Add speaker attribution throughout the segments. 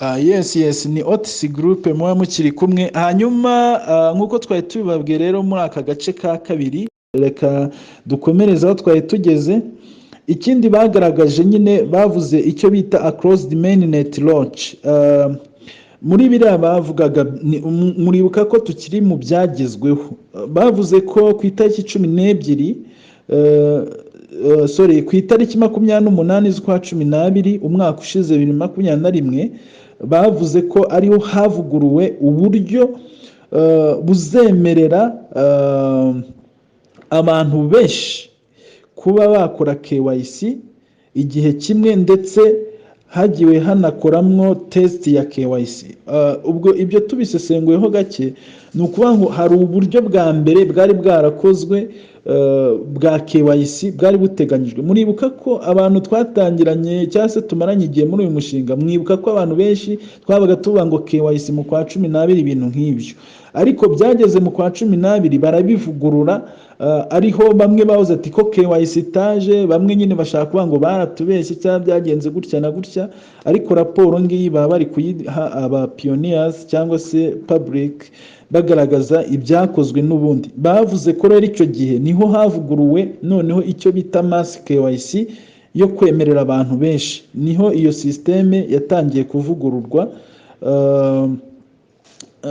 Speaker 1: Yes, ni Otis Group muba mukiri kumwe. Hanyuma nk'uko twari tubibabwiye rero, muri aka gace ka kabiri reka dukomereze aho twari tugeze. Ikindi bagaragaje nyine, bavuze icyo bita across the mainnet launch. Muri biriya bavugaga, muribuka ko tukiri mu byagezweho. Bavuze ko ku itariki 12, sorry, ku itariki 28 z'ukwa 12 umwaka ushize 2021, bavuze ko ariho havuguruwe uburyo buzemerera abantu benshi kuba bakora KYC igihe kimwe, ndetse hagiwe hanakoramwo test ya KYC. Ubwo ibyo tubisesenguyeho gake, ni ukuvuga ngo hari uburyo bwa mbere bwari bwarakozwe bwa KYC bwari buteganyijwe. Muribuka ko abantu twatangiranye cyangwa se tumaranye igihe muri uyu mushinga, mwibuka ko abantu benshi twabaga tuvuga ngo KYC mu kwa 12, ibintu nk'ibyo, ariko byageze mu kwa 12 barabivugurura. Ariho bamwe bahoze ati ko KYC itaje, bamwe nyine bashaka kuvuga ngo baratubeshye cyangwa byagenze gutya na gutya. Ariko raporo ngiyi baba bari kuyiha aba pioneers cyangwa se public, bagaragaza ibyakozwe. N'ubundi bavuze ko rero icyo gihe niho havuguruwe noneho icyo bita mass KYC yo kwemerera abantu benshi, niho iyo système yatangiye kuvugururwa,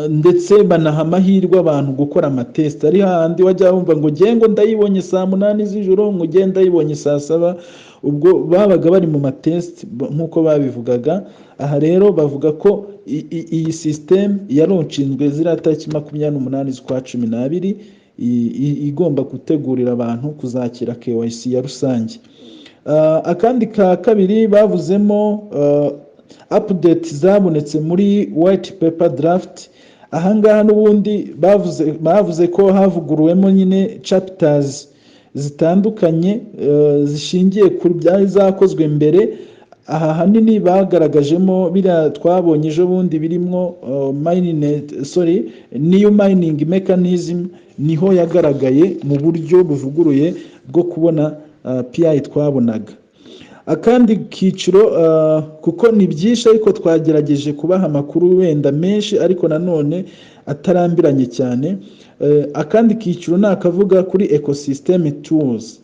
Speaker 1: ndetse banaha amahirwe abantu gukora ama test. Ari hahandi wajya wumva ngo ngo ndayibonye saa 8 z'ijoro, ngo ugende ndayibonye saa 7, ubwo babaga bari mu ma test nk'uko babivugaga. Aha rero bavuga ko iyi système yaronshinzwe ziriya tariki 28 z'ukwa 12, igomba gutegurira abantu kuzakira KYC ya rusange. Akandi ka kabiri bavuzemo, update zabonetse muri white paper draft. Ahangaha n'ubundi bavuze ko havuguruwemo nyine chapters zitandukanye zishingiye ku byari zakozwe mbere. Aha hanini bagaragajemo biriya twabonye ejo bundi birimo mainnet, sorry, new mining mechanism, niho yagaragaye mu buryo buvuguruye bwo kubona PI twabonaga. Akandi kiciro, kuko ni byinshi ariko twagerageje kubaha amakuru wenda menshi ariko nanone atarambiranye cyane. Akandi kiciro ni akavuga kuri ecosystem tools.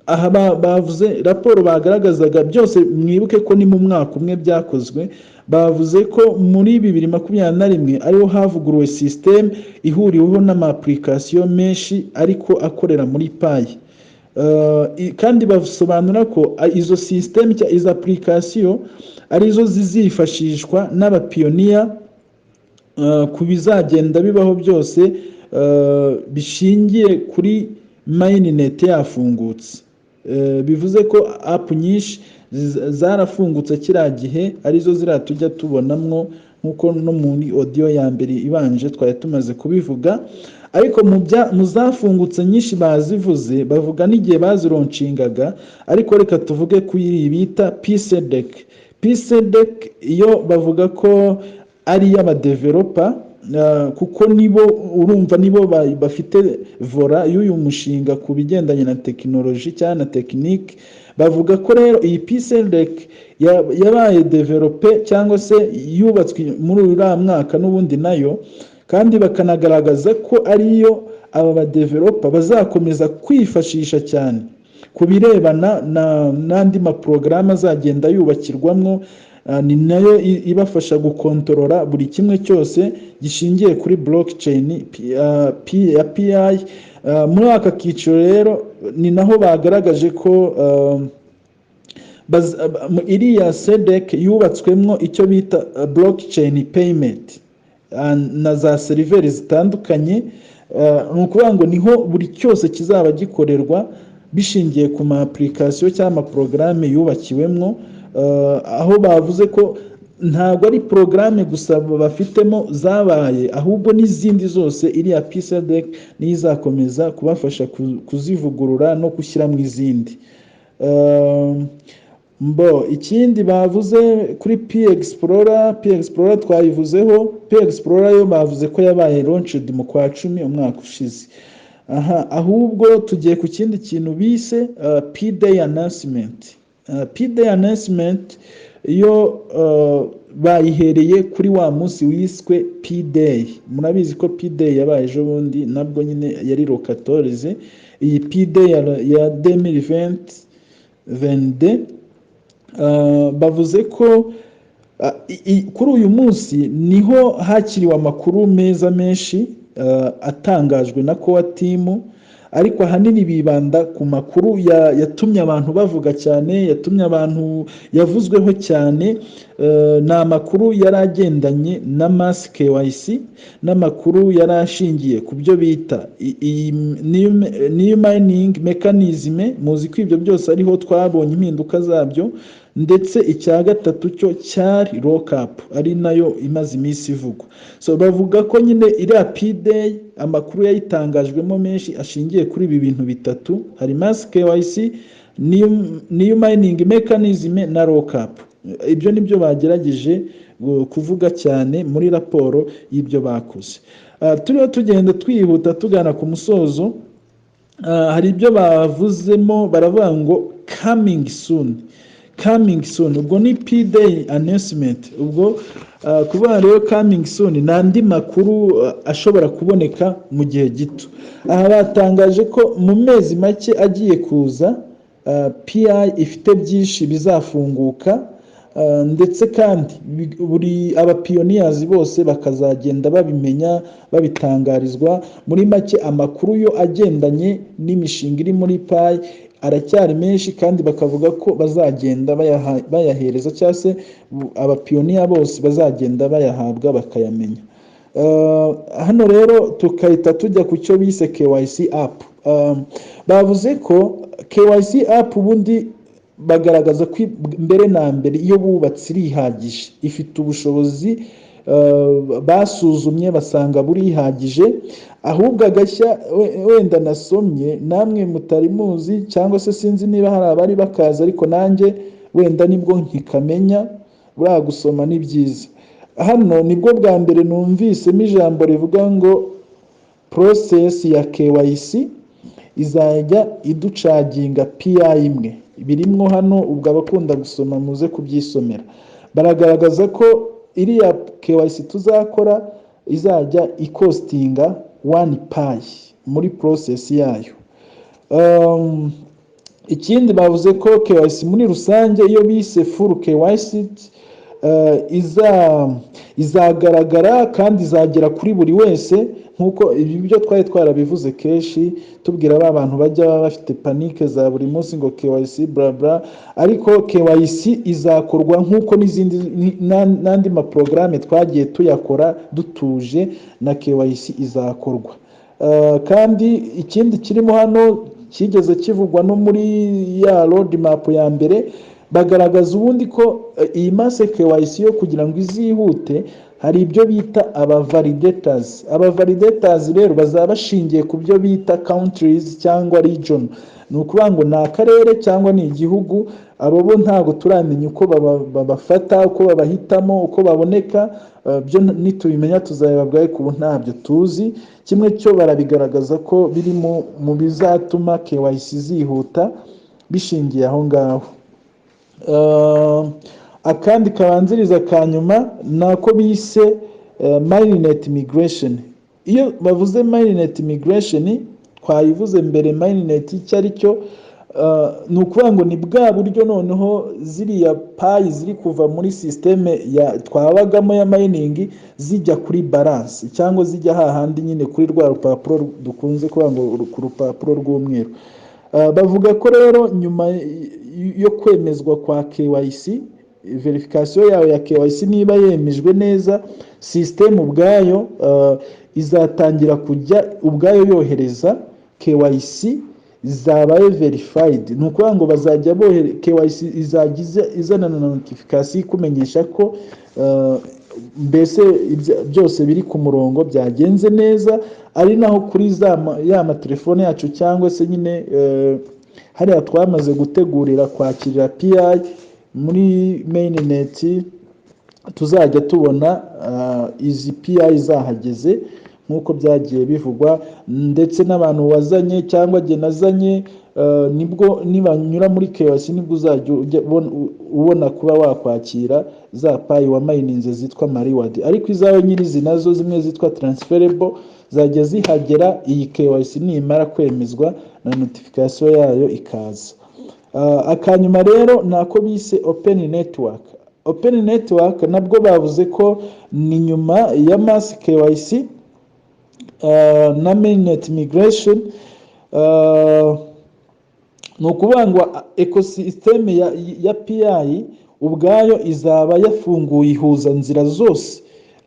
Speaker 1: Aha bavuze raporo bagaragazaga byose, mwibuke ko ni mu mwaka umwe byakozwe. Bavuze ko muri 2021 ariho havuguruwe system ihuriweho n'ama application menshi ariko akorera muri Pi. Kandi basobanura ko izo system, izo application arizo zizifashishwa n'aba pioneer ku bizagenda bibaho byose bishingiye kuri mainnet yafungutse. Bivuze ko app nyinshi zarafungutse kiriya gihe, arizo ziriya tujya tubonamwo, nk'uko no muri audio ya mbere ibanje twari tumaze kubivuga. Ariko mu zafungutse nyinshi bazivuze, bavuga n'igihe bazironshingaga. Ariko reka tuvuge kuri iyi bita Pi SDK. Pi SDK iyo bavuga ko ari iy'aba developer, kuko nibo, urumva, nibo bafite volant y'uyu mushinga ku bigendanye na tekinoloji cyangwa na tekinike. Bavuga ko rero iyi Pi SDK yabaye developed cyangwa se yubatswe muri uriya mwaka n'ubundi nayo, kandi bakanagaragaza ko ariyo aba ba developer bazakomeza kwifashisha cyane ku birebana n'andi maporogaramu azagenda yubakirwamo. Ni nayo ibafasha gukontorora buri kimwe cyose gishingiye kuri blockchain ya PI. Muri aka kiciro rero ni naho bagaragaje ko iriya SDK yubatswemo icyo bita blockchain payment na za server zitandukanye. Ni ukuvuga ngo niho buri cyose kizaba gikorerwa bishingiye ku ma application cyangwa amaporogaramu yubakiwemo, aho bavuze ko ntabwo ari porogaramu gusa bafitemo zabaye, ahubwo n'izindi zose iriya Pi SDK niyo izakomeza kubafasha kuzivugurura no gushyiramo izindi. Mbo ikindi bavuze kuri Pi Explorer, Pi Explorer twayivuzeho. Pi Explorer yo bavuze ko yabaye launched mu kwa 10 umwaka ushize. Aha ahubwo tugiye ku kindi kintu bise Pi Day announcement. Pi Day announcement. Iyo bayihereye kuri wa munsi wiswe Pi-Day. Murabizi ko Pi-Day yabaye ejo bundi, nabwo nyine yari le 14. Iyi Pi-Day ya 2022, bavuze ko kuri uyu munsi niho hakiriwe amakuru meza menshi atangajwe na core team, ariko ahanini bibanda ku makuru yatumye abantu bavuga cyane, yatumye abantu yavuzweho cyane. Ni amakuru yari agendanye na mass KYC n'amakuru yari ashingiye ku byo bita iyi new mining mechanism. Muzi ko ibyo byose ariho twabonye impinduka zabyo. Ndetse icya gatatu cyo cyari lockup, ari nayo imaze iminsi ivugwa. So bavuga ko nyine iriya Pi-Day amakuru yayitangajwemo menshi ashingiye kuri ibi bintu bitatu: hari mass KYC, new mining mechanism na lockup. Ibyo nibyo bagerageje kuvuga cyane muri raporo y'ibyo bakoze. Turiho tugenda twihuta tugana ku musozo. Hari ibyo bavuzemo, baravuga ngo "coming soon, coming soon". Ubwo ni Pi-Day announcement. Ubwo kuvuga rero coming soon ni andi makuru ashobora kuboneka mu gihe gito. Aha batangaje ko mu mezi make agiye kuza, Pi ifite byinshi bizafunguka, ndetse kandi buri aba pioneers bose bakazagenda babimenya, babitangarizwa. Muri make, amakuru yo agendanye n'imishinga iri muri Pi aracyari menshi, kandi bakavuga ko bazagenda bayahereza, cyangwa se aba pioneer bose bazagenda bayahabwa bakayamenya. Hano rero tukahita tujya ku cyo bise KYC app. Bavuze ko KYC app ubundi bagaragaza ko mbere na mbere iyo bubatse irihagije, ifite ubushobozi basuzumye basanga burihagije. Ahubwo agashya wenda nasomye namwe mutari muzi, cyangwa se sinzi niba hari abari bakazi, ariko nanjye wenda nibwo nkikamenya, buriya gusoma ni byiza. Hano nibwo bwa mbere numvisemo ijambo rivuga ngo process ya KYC izajya iducharginga Pi imwe. Birimwo hano, ubwo abakunda gusoma muze kubyisomera. Baragaragaza ko iriya KYC tuzakora izajya icostinga 1 Pi muri process yayo. Ikindi bavuze ko KYC muri rusange, iyo bise full KYC, izagaragara kandi izagera kuri buri wese, nk'uko ibi byo twari twarabivuze kenshi, tubwira ba bantu bajya bafite panique za buri munsi ngo KYC bla bla. Ariko KYC izakorwa nk'uko n'izindi n'andi maporogaramu twagiye tuyakora dutuje, na KYC izakorwa. Kandi ikindi kirimo hano kigeze kivugwa no muri ya roadmap ya mbere, bagaragaza ubundi ko iyi mass KYC yo kugira ngo izihute, hari ibyo bita aba validators. Aba validators rero bazaba bashingiye ku byo bita countries cyangwa region, ni ukuvuga ngo ni akarere cyangwa ni igihugu. Abo bo ntabwo turamenya uko babafata, uko babahitamo, uko baboneka. Byo nitubimenya tuzabibabwira, ariko ubu ntabyo tuzi. Kimwe cyo barabigaragaza ko biri mu bizatuma KYC zihuta bishingiye aho ngaho. Akandi kabanziriza ka nyuma ni ako bise mainnet migration. Iyo bavuze mainnet migration, twayivuze mbere mainnet icyo ari cyo, ni ukuvuga ngo ni bwa buryo noneho ziriya Pi ziri kuva muri système ya twabagamo ya mining zijya kuri balance, cyangwa zijya hahandi nyine kuri rwa rupapuro dukunze kuvuga ngo ku rupapuro rw'umweru. Bavuga ko rero nyuma yo kwemezwa kwa KYC, verification yawe ya KYC niba yemejwe neza, système ubwayo izatangira kujya ubwayo yohereza KYC zabaye verified. Ni ukuvuga ngo bazajya bohere KYC izajya izana na notification ikumenyesha ko mbese byose biri ku murongo, byagenze neza. Ari naho kuri ya matelefone yacu, cyangwa se nyine hariya twamaze gutegurira kwakirira Pi muri mainnet, tuzajya tubona izi Pi zahageze. Nk'uko byagiye bivugwa, ndetse n'abantu wazanye cyangwa jye nazanye, nibwo nibanyura muri KYC nibwo uzajya ubona kuba wakwakira za Pi wamayininze zitwa ma reward. Ariko izawe nyirizina nazo zimwe zitwa transferable zajya zihagera iyi KYC nimara kwemezwa na notification yayo ikaza. Akanyuma rero ni ako bise open network. Open network nabwo bavuze ko ni nyuma ya mass KYC na mainnet migration. Ni ukuvuga ngo ecosystem ya Pi ubwayo izaba yafunguye ihuzanzira zose.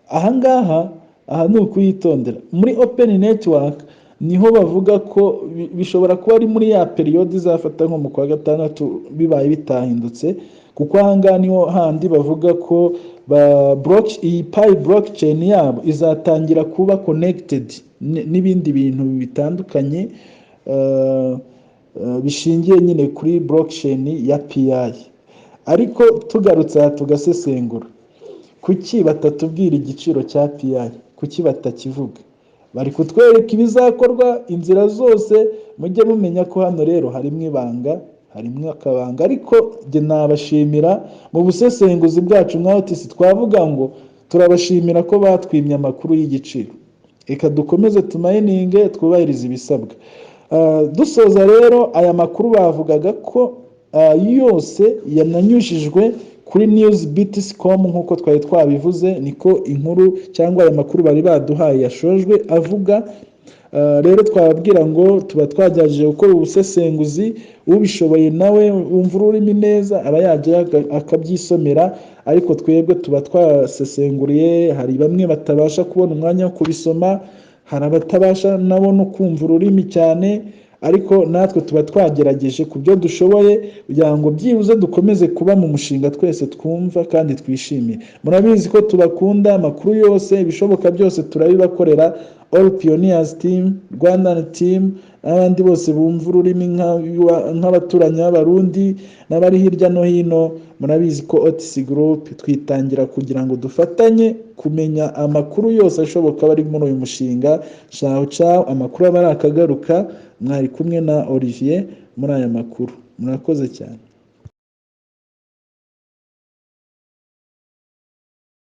Speaker 1: Ahangaha aha ni ukuyitondera. Muri open network niho bavuga ko bishobora kuba ari muri ya période izafata nko mu kwa gatandatu, bibaye bitahindutse, kuko ahangaha niho handi bavuga ko iyi Pi blockchain yabo izatangira kuba connected n'ibindi bintu bitandukanye bishingiye nyine kuri blockchain ya Pi. Ariko tugarutse aha tugasesengura, kuki batatubwira igiciro cya Pi? Kuki batakivuga? Bari kutwereka ibizakorwa, inzira zose. Mujye mumenya ko hano rero harimo ibanga, harimo akabanga. Ariko njye nabashimira, mu busesenguzi bwacu nka Otisi twavuga ngo turabashimira ko batwimye amakuru y'igiciro. Reka dukomeze tumayininge, twubahirize ibisabwa. Dusoza rero, aya makuru bavugaga ko yose yananyujijwe kuri news btc.com. Nk'uko twari twabivuze, niko inkuru cyangwa aya makuru bari baduhaye yashojwe avuga. Rero twababwira ngo tuba twagerageje gukora ubusesenguzi. Ubishoboye nawe wumva ururimi neza aba yajya akabyisomera, ariko twebwe tuba twasesenguriye. Hari bamwe batabasha kubona umwanya wo kubisoma, hari abatabasha nabo no kumva ururimi cyane, ariko natwe tuba twagerageje ku byo dushoboye kugira ngo byibuze dukomeze kuba mu mushinga twese twumva kandi twishimiye. Murabizi ko tubakunda, amakuru yose, ibishoboka byose turabibakorera. All Pioneers Team, Rwandan Team n'abandi bose bumva ururimi nk'abaturanyi b'Abarundi n'abari hirya no hino, murabizi ko Otisi Group twitangira kugira ngo dufatanye kumenya amakuru yose ashoboka bari muri uyu mushinga. Ciao ciao, amakuru aba ari akagaruka. Mwari kumwe na Olivier muri aya makuru. Murakoze cyane.